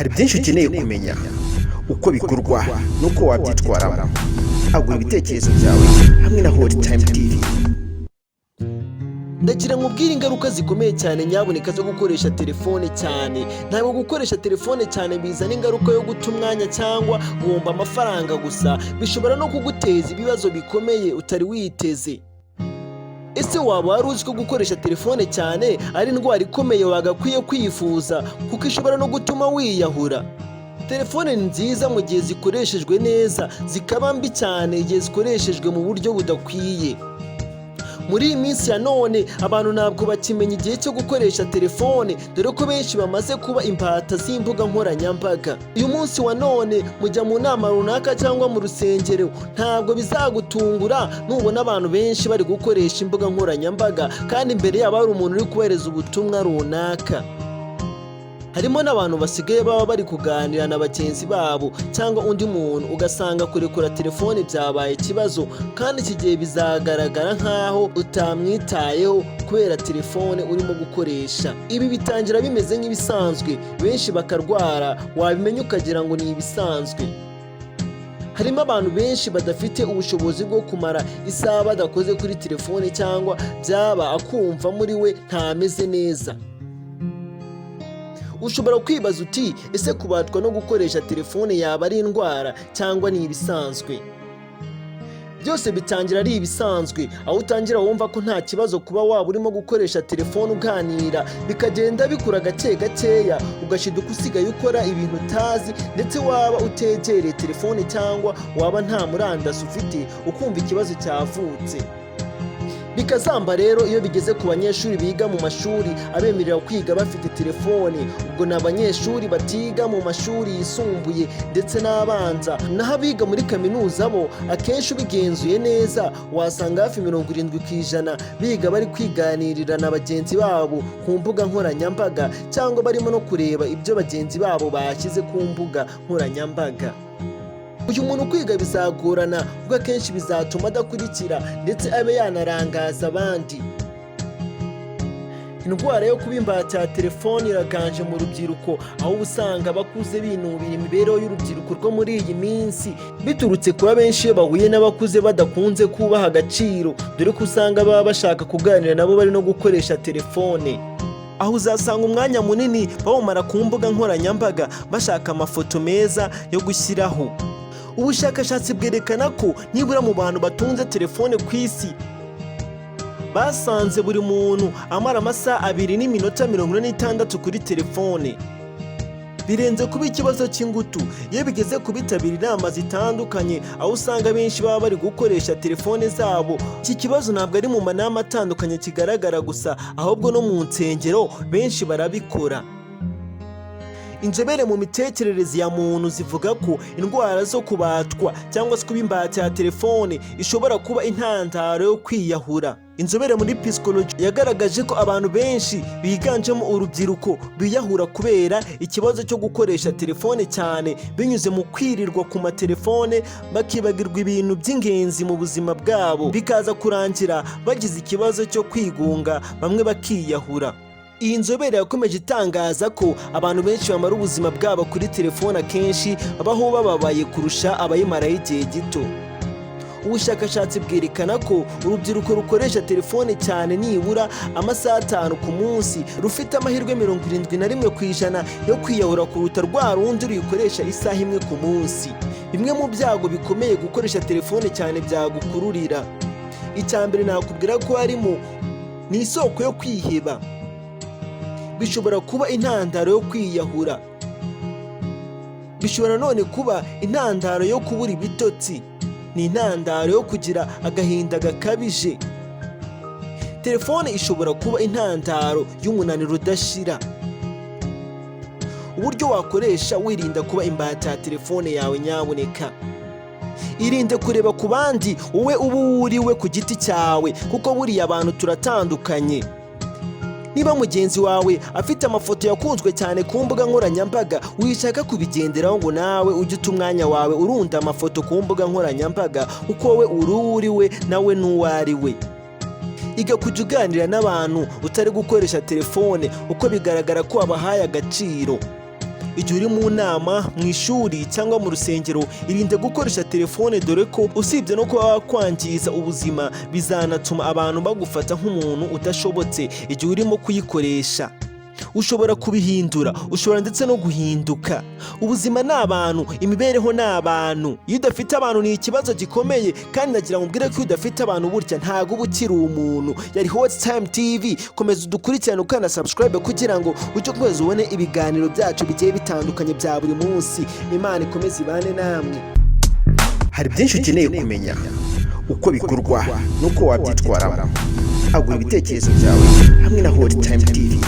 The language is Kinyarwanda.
Hari byinshi ukeneye kumenya, uko bikorwa n'uko wabyitwaramo. Agura ibitekerezo byawe hamwe na Hot Time TV. Ndagira nkubwire ingaruka zikomeye cyane nyaboneka zo gukoresha telefone cyane. Ntabwo gukoresha telefone cyane bizana ingaruka yo guta umwanya cyangwa guhomba amafaranga gusa, bishobora no kuguteza ibibazo bikomeye utari witeze. Ese waba wari uzi ko gukoresha telefone cyane ari indwara ikomeye wagakwiye kwifuza, kuko ishobora no gutuma wiyahura? Telefone ni nziza mu gihe zikoreshejwe neza, zikaba mbi cyane igihe zikoreshejwe mu buryo budakwiye. Muri iyi minsi ya none abantu ntabwo bakimenya igihe cyo gukoresha telefone, dore ko benshi bamaze kuba imbata z'imbuga nkoranyambaga. Uyu munsi wa none mujya mu nama runaka cyangwa mu rusengero, ntabwo bizagutungura nubona abantu benshi bari gukoresha imbuga nkoranyambaga kandi imbere yabo hari umuntu uri kubahereza ubutumwa runaka. Harimo n'abantu basigaye baba bari kuganira na bagenzi babo cyangwa undi muntu, ugasanga kurekura telefone byabaye ikibazo, kandi iki gihe bizagaragara nk'aho utamwitayeho kubera telefone urimo gukoresha. Ibi bitangira bimeze nk'ibisanzwe, benshi bakarwara, wabimenya ukagira ngo ni ibisanzwe. Harimo abantu benshi badafite ubushobozi bwo kumara isaha badakoze kuri telefone, cyangwa byaba akumva muri we ntameze neza. Ushobora kwibaza uti: "Ese kubatwa no gukoresha telefone yaba ari indwara cyangwa ni ibisanzwe?" Byose bitangira ari ibisanzwe, aho utangira wumva ko nta kibazo kuba waba urimo gukoresha telefone uganira, bikagenda bikura gake gakeya, ugashiduka usigaye ukora ibintu utazi, ndetse waba utegereye telefone cyangwa waba nta murandasi ufite ukumva ikibazo cyavutse, bikazamba. Rero iyo bigeze ku banyeshuri biga mu mashuri abemerera kwiga bafite telefone, ubwo ni abanyeshuri batiga mu mashuri yisumbuye ndetse n'abanza. Naho abiga muri kaminuza bo, akenshi ubigenzuye neza wasanga hafi 70% biga bari kwiganirira na bagenzi babo ku mbuga nkoranyambaga, cyangwa barimo no kureba ibyo bagenzi babo bashyize ku mbuga nkoranyambaga. Uyu muntu kwiga bizagorana, kuko akenshi bizatuma adakurikira ndetse abe yanarangaza abandi. Indwara yo kuba imbata ya telefoni iraganje mu rubyiruko, aho uba usanga abakuze binubira imibereho y'urubyiruko rwo muri iyi minsi, biturutse kuba benshi iyo bahuye n'abakuze badakunze kubaha agaciro, dore ko usanga baba bashaka kuganira nabo bari no gukoresha telefone, aho uzasanga umwanya munini bawumara ku mbuga nkoranyambaga bashaka amafoto meza yo gushyiraho. Ubushakashatsi bwerekana ko nibura mu bantu batunze telefone ku isi, basanze buri muntu amara amasaha 2 n'iminota 46 kuri telefone. Birenze kuba ikibazo cy'ingutu iyo bigeze ku bitabira inama zitandukanye, aho usanga benshi baba bari gukoresha telefone zabo. Iki kibazo ntabwo ari mu manama atandukanye kigaragara gusa, ahubwo no mu nsengero benshi barabikora. Inzobere mu mitekerereze ya muntu zivuga ko indwara zo kubatwa cyangwa se kuba imbata ya telefone ishobora kuba intandaro yo kwiyahura. Inzobere muri psychology yagaragaje ko abantu benshi biganjemo urubyiruko biyahura kubera ikibazo cyo gukoresha telefone cyane, binyuze mu kwirirwa ku matelefone bakibagirwa ibintu by'ingenzi mu buzima bwabo, bikaza kurangira bagize ikibazo cyo kwigunga, bamwe bakiyahura. Iyi nzobere yakomeje itangaza ko abantu benshi bamara ubuzima bwabo kuri telefone akenshi babaho bababaye kurusha abayimaraho igihe gito. Ubushakashatsi bwerekana ko urubyiruko rukoresha telefone cyane nibura amasaha 5 ku munsi rufite amahirwe 71% yo kwiyahura kuruta rwa rundi ruyikoresha isaha imwe ku munsi. Bimwe mu byago bikomeye gukoresha telefone cyane byagukururira, icya mbere nakubwira ko harimo ni isoko yo kwiheba, bishobora kuba intandaro yo kwiyahura, bishobora none kuba intandaro yo kubura ibitotsi, ni intandaro yo kugira agahinda gakabije. Telefone ishobora kuba intandaro y'umunaniro udashira. Uburyo wakoresha wirinda kuba imbata ya telefone yawe: nyabuneka irinde kureba ku bandi, wowe uba uriwe ku giti cyawe, kuko buriya abantu turatandukanye. Niba mugenzi wawe afite amafoto yakunzwe cyane ku mbuga nkoranyambaga, wishaka kubigenderaho ngo nawe ujye uta umwanya wawe urunda amafoto ku mbuga nkoranyambaga, kuko wowe uri uwo uri we, nawe n'uwo ari we. Iga kujya uganira n'abantu utari gukoresha telefone, uko bigaragara ko wabahaye agaciro. Igihe uri mu nama, mu ishuri cyangwa mu rusengero, irinde gukoresha telefone, dore ko usibye no kuba wakwangiza ubuzima, bizanatuma abantu bagufata nk'umuntu udashobotse igihe urimo kuyikoresha. Ushobora kubihindura, ushobora ndetse no guhinduka. Ubuzima ni abantu, imibereho ni abantu. Iyo udafite abantu ni ikibazo gikomeye, kandi nagira ngo mbwire ko iyo udafite abantu burya ntabwo uba ukiri umuntu. Yari Hot Time TV. Komeza udukurikirane ukanda subscribe kugira ngo ujye ukomeza ubone ibiganiro byacu bigiye bitandukanye bya buri munsi. Imana ikomeze ibane namwe. Hari byinshi ukeneye kumenya, uko bikorwa n'uko wabyitwaramo. Agura ibitekerezo byawe hamwe na Hot Time TV.